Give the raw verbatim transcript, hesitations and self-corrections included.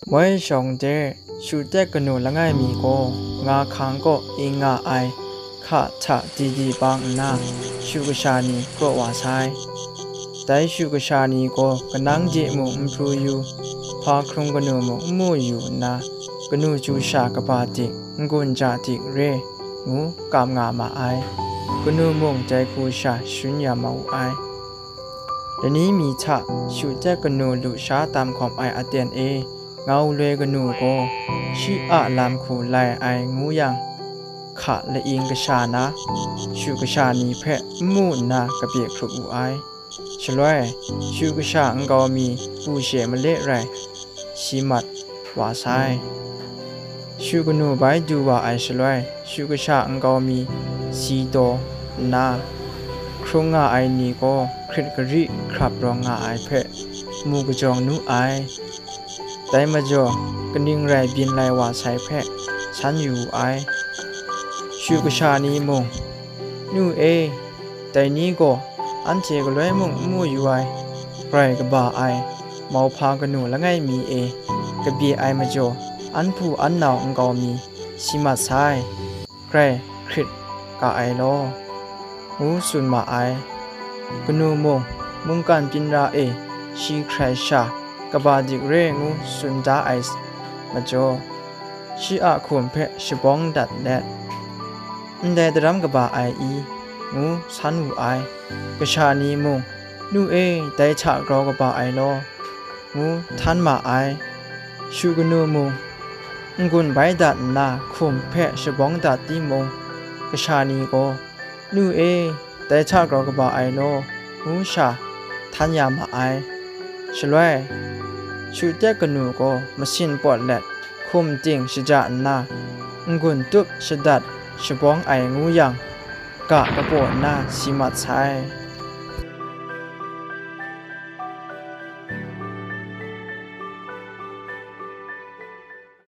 Moi shawng de, shu tek kanu langai mi gaw nga hkang kaw ing nga ai hka hta di di bang nna, shu kasha ni kraw wa sai. Dai shu kasha ni gaw kanang de mung n pru yu, hpa hkrung kanu mung n mu yu nna, kanu chyu sha kaba dik, n-gun ja dik re, ngu kam nga ma ai. Kanu mung dai hku sha shangun ya ma wu ai. Lani mi hta shu tek kanu lusha tam hkawm ai aten e, ngau loi kanu gaw shi a lam hku lai ai ngu yang, hka laing kasha na, shu kasha ni hpe n mu nna kabye hkrup wu ai. Shaloi, shu kasha nkau mi pu she male rai, si mat wa sai. Shu kanu bai du wa ai shaloi, shu kasha nkau mi si taw nna, hkrung nga ai ni gaw hkrit gari hkrap rawng nga ai hpe mu kajawng nu ai. Dai majaw, kaning rai byin lai wa sai hpe san yu wu ai. Shu kasha ni mung, Nu e, dai ni gaw anhte galoi mung n mu yu ai, grai kaba ai, mauhpa kanu langai mi e, kabye ai majaw, an hpu an nau nkau mi si mat sai, grai hkrit ga ai law, ngu tsun ma ai. Kanu mung, mungkan byin ra e, shi hkrai sha kaba dik re ngu tsun da ai majaw, shi a hkum hpe shabawng dat let, Ndai daram kaba ai i? ngu san wu ai. Kasha ni mung, Nu e, dai hta grau kaba ai law, ngu htan ma ai. Shu kanu mung, n-gun bai dat nna hkum hpe shabawng dat timung, kasha ni gaw, Nu e, dai hta grau kaba ai law, ngu sha htan ya ma ai. Shaloi, shu tek kanu gaw masin pawt let, hkum ting shaja nna, n-gun tup shadat shabawng ai ngu yang, ga kapaw nna si mat sai.